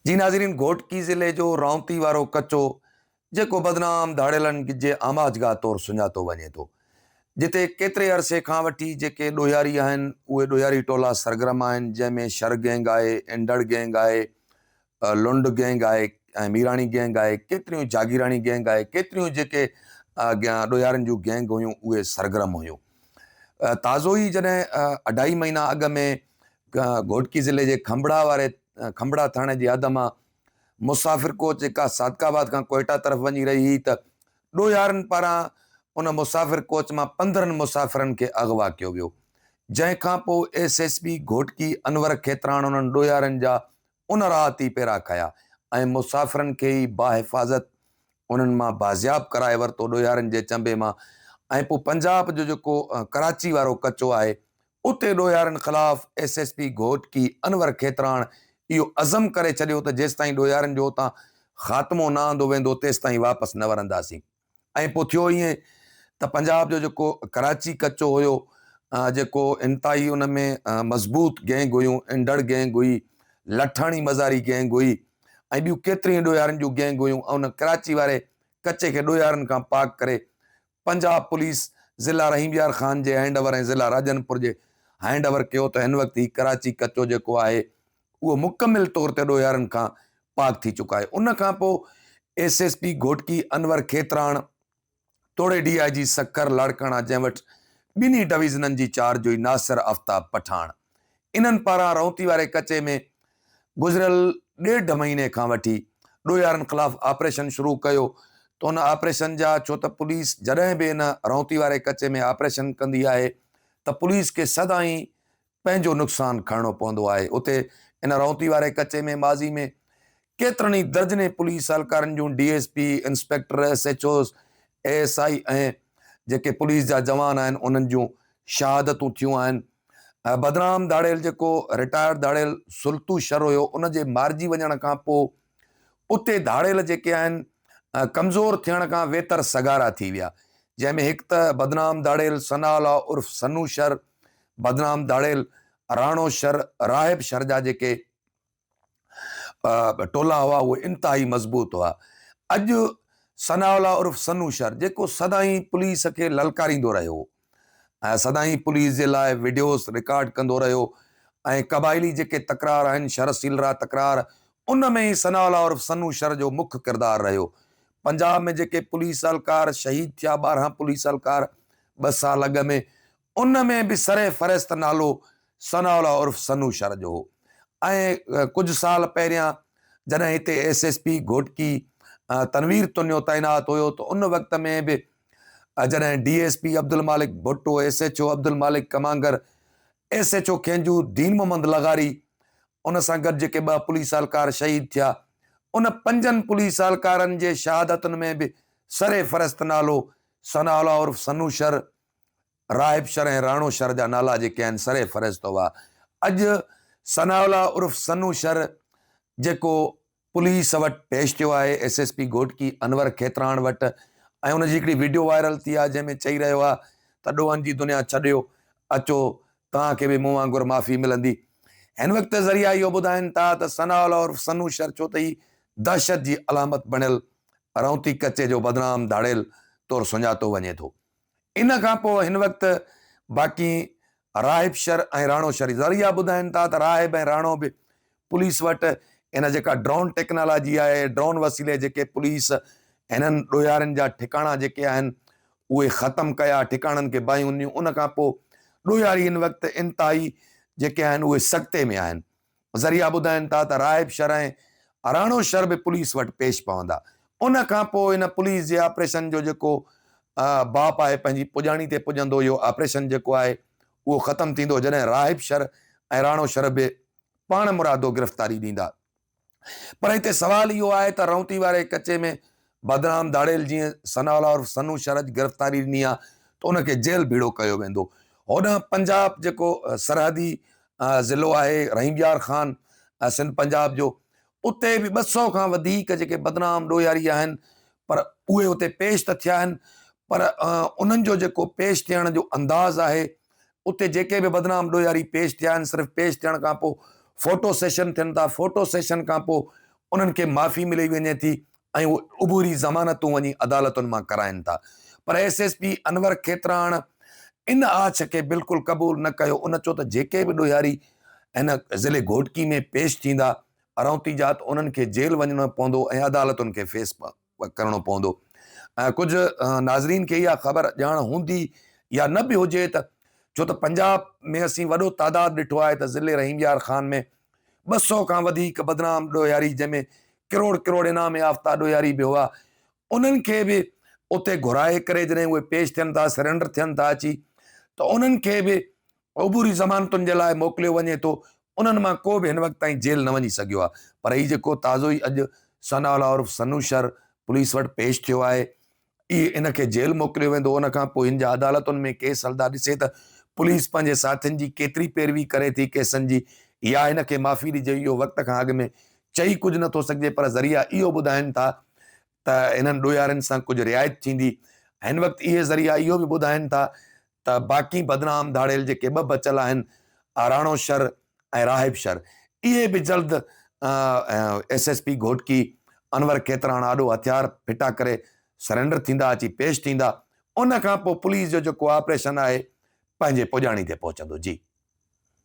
جي ناظرين گهوٽڪي ضلعي جو رائونتي وارو ڪچو جيڪو بدنام ڌاڙيلن جي آماجگاهه طور سڃاتو وڃي ٿو جتي ڪيتري عرصي کان وٺي جيڪي ڏوهياري آهن اهي ڏوهياري ٽولا سرگرم آهن جنهن ۾ شر گينگ آهي انڊڙ گينگ آهي لنڊ گينگ آهي ۽ ميراڻي گينگ آهي ڪيتريون جاگيراڻي گينگ آهي ڪيتريون جيڪي ڏوهيارين جون گينگ هيون اهي سرگرم هيون تازو ئي جڏهن اڍائي مهينا اڳ ۾ گهوٽڪي ضلعي جي کنڀڙا واري کنڀڙا ٿاڻي جي حد مان مسافر ڪوچ جيڪا صادق آباد کان ڪوئيٽا طرف وڃي رهي هئي ته ڏوهيارن پاران ان مسافر ڪوچ مان 15 مسافرن کي اغوا ڪيو ويو جنهن کان پوء S S P Ghotki Anwar Khetran انهن ڏوهيارن جا ان راهه تي پيرا کيا ۽ مسافرن کي ئي باحفاظت انهن مان بازياب ڪرائي ورتو ڏوهيارن جي چنبي مان ۽ پوء پنجاب جو جيڪو ڪراچي وارو ڪچو آهي اتي ڏوهيارن خلاف S S P Ghotki Anwar Khetran اهو عزم ڪري ڇڏيو ته جيستائين ڏوهيارن جو اتان خاتمو نه آندو ويندو تيستائين واپس نه ورنداسين. ۽ پوء ٿيو ائين ته پنجاب جو جيڪو ڪراچي ڪچو هيو جيڪو انتهائي ان ۾ مضبوط گينگ هيون انڊڙ گينگ هئي لٺاڻي مزاري گينگ هئي ۽ ٻيون ڪيتريون ڏوهيارن جون گينگ هيون ان ڪراچي واري ڪچي کي ڏوهيارن کان پاڪ ڪري پنجاب پوليس ضلع رحيم يار خان جي هينڊ اوور ۽ ضلع راجن پور جي هينڊ اوور ڪيو ته هن وقت هي ڪراچي ڪچو جيڪو آهي اهو مڪمل طور تي ڏوهيارن کان پاڪ ٿي چڪا آهي ان کان پوء S S P Ghotki Anwar Khetran توڙي ڊي I جي سکر لاڙڪاڻا جنهن وٽ ٻنهي ڊويزنن جي چارج هئي ناصر آفتاب پٺاڻ انهن پاران رونتي واري ڪچي ۾ گذريل ڏيڍ مهيني کان وٺي ڏوهيارن خلاف آپريشن شروع ڪيو ته ان آپريشن جا ڇو ته پوليس جڏهن به ان رونتي واري ڪچي ۾ آپريشن ڪندي آهي ته پوليس کي سدائين پنهنجو نقصان کڻڻو پوندو آهي. اتي ان رونتي واري ڪچي ۾ ماضي ۾ ڪيترن ئي درجنين پوليس اهلڪارن جون D S P, inspector, S H Os, A S I ۽ جيڪي پوليس جا جوان آهن انهن جون شهادتون ٿيون آهن. بدنام ڌاڙيل جيڪو رٽائرڊ ڌاڙيل سلطو شر هيو ان جي مارجي وڃڻ کان پوء اتي ڌاڙيل جيڪي آهن ڪمزور ٿيڻ کان ويتر سگهارا ٿي ويا جنهن ۾ هڪ ته بدنام ڌاڙيل ثناء الله عرف سنو شر، بدنام ڌاڙيل راڻو شر، راهب شر جا جيڪي ٽولا هئا اهي انتهائي مضبوط هئا. اڄ ثناء الله عرف سنو شر جيڪو سدائين پوليس کي للڪاريندو رهيو ۽ سدائين پوليس جي لاء وڊيوز رڪارڊ ڪندو رهيو ۽ قبائلي جيڪي تڪرار آهن شر سيلرا تڪرار ان ۾ ئي ثناء الله عرف سنو شر جو مک ڪردار رهيو. پنجاب ۾ جيڪي پوليس اهلڪار شهيد ٿيا 12 پوليس اهلڪار 2 سال اڳ ۾ ان ۾ به سر فهرست نالو ثناء الله عرف سنو شر جو هو ۽ ڪجهه سال پهريان جڏهن هتي S S P Ghotki Tanveer Tunio تعينات هيو ته ان وقت ۾ به جڏهن D S P Abdul Malik Bhutto, S H O Abdul Malik Kamangar, S H O Khinjo Din Muhammad لغاري ان سان گڏ جيڪي 2 پوليس اهلڪار شهيد ٿيا ان 5 پوليس اهلڪارن جي شهادتن ۾ به سر فهرست نالو ثناء الله عرف سنو شر، راهب شر ۽ راڻو شر جا نالا جيڪي آهن سر فهرست هئا. اڄ ثناء الله عرف سنو شر جيڪو پوليس وٽ پيش ٿيو آهي S S P Ghotki Anwar Khetran وٽ ۽ ان جي هڪڙي وڊيو وائرل ٿي آهي جنهن ۾ چئي رهيو آهي ته ڏوهن جي دنيا ڇڏيو اچو توهان کي به مون وانگر معافي ملندي. هن وقت ذريعا اهو ٻڌائين ٿا ته ثناء الله عرف سنو شر ڇو ته هي دهشت جي علامت بڻيل رونتي ڪچي جو بدنام ڌاڙيل طور سڃاتو وڃي ٿو. ان کان پوء هن وقت باقي راهب شر ۽ راڻو شر ذريعا ٻڌائين ٿا ته راهب ۽ راڻو به پوليس وٽ ان جيڪا ڊرون ٽيڪنالاجي آهي ڊرون وسيلي جيڪي پوليس هنن ڏوهيارين جا ٺڪاڻا جيڪي آهن اهي ختم ڪيا ٺڪاڻن کي باهيون ڏنيون ان کان پوء ڏوهياري هن وقت انتهائي جيڪي آهن اهي سڪتي ۾ آهن. ذريعا ٻڌائين ٿا ته راهب شھر ۽ اراڻو شھر به پوليس وٽ پيش پوندا. ان کان پوء ان پوليس جي آپريشن جو جيڪو باپ آهي پنهنجي پڄاڻي تي پڄندو اهو آپريشن جيڪو آهي اهو ختم ٿيندو جڏهن راهب شھر ۽ راڻو شھر به پاڻ مرادو گرفتاري ڏيندا. پر هتي سوال اهو آهي ته رونتي واري ڪچي ۾ بدنام ڌاڙيل جيئن ثناء الله عرف سنو شرج گرفتاري ڏني آهي ته ان کي جيل ڀيڙو ڪيو ويندو. هوڏانهن پنجاب جيڪو سرحدي ضلعو آهي رحيم يار خان سنڌ پنجاب جو اتي به 200 کان وڌيڪ جيڪي بدنام ڏوهياري آهن پر اهي اتي پيش ته ٿيا آهن پر انهن جو جيڪو پيش ٿيڻ جو انداز آهي اتي جيڪي به بدنام ڏوهياري پيش ٿيا آهن صرف پيش ٿيڻ کان پوء فوٽو سيشن ٿين ٿا فوٽو سيشن کان پوء انهن کي معافي ملي وڃي ٿي ۽ اهي عبوري ضمانتون وڃي عدالتن مان ڪرائين ٿا پر S S P Anwar Khetran ان آڇ کي بلڪل قبول نه ڪيو ان چيو ته جيڪي به ڏوهاري هن ضلعي گهوٽڪي ۾ پيش ٿيندا ارونتي جا ته انهن کي جيل وڃڻو پوندو ۽ عدالتن کي فيس ڪرڻو پوندو ۽ ڪجهه ناظرين کي اها خبر ڄاڻ هوندي يا نه به هجي ته ڇو ته پنجاب ۾ اسين وڏو تعداد ڏٺو آهي ته ضلعي رحيم يار خان ۾ 200 کان وڌيڪ بدنام ڏوهاري جنهن ۾ ڪروڙ ڪروڙ انعام يافته ڏوهاري به هئا انهن کي به اتي گهرائي ڪري جڏهن اهي پيش ٿين ٿا سرينڊر ٿين ٿا اچي ته انهن کي به عبوري ضمانتن جي لاء موڪليو وڃي ٿو، انهن مان ڪو به هن وقت تائين جيل نه وڃي سگهيو آهي پر هي جيڪو تازو ئي اڄ ثناء الله عرف سنو شر پوليس وٽ پيش ٿيو آهي اهي ان کي جيل موڪليو ويندو ان کان پوء هن جا عدالتن ۾ ڪيس هلندا ڏسي ته پوليس پنهنجي ساٿين جي ڪيتري پيروي ڪري ٿي ڪيسن جي يا هن کي معافي ڏجي اهو وقت کان اڳ ۾ چئي ڪجهه نٿو سگهجي پر ذريعا اهو ٻڌائين ٿا ته انهن ڏوهارين سان ڪجهه رعايت ٿيندي هن وقت اهي ذريعا اهو به ٻڌائين ٿا ته باقي بدنام ڌاڙيل جيڪي ٻه بچيل آهن راڻو شر ۽ راهب شر اهي به جلد S S P Ghotki Anwar Khetran آڏو هٿيار ڦٽا ڪري سرينڊر ٿيندا اچي پيش ٿيندا ان کان پوء پوليس جو جيڪو آپريشن آهي پنهنجي پڄاڻي تي پهچندو جي.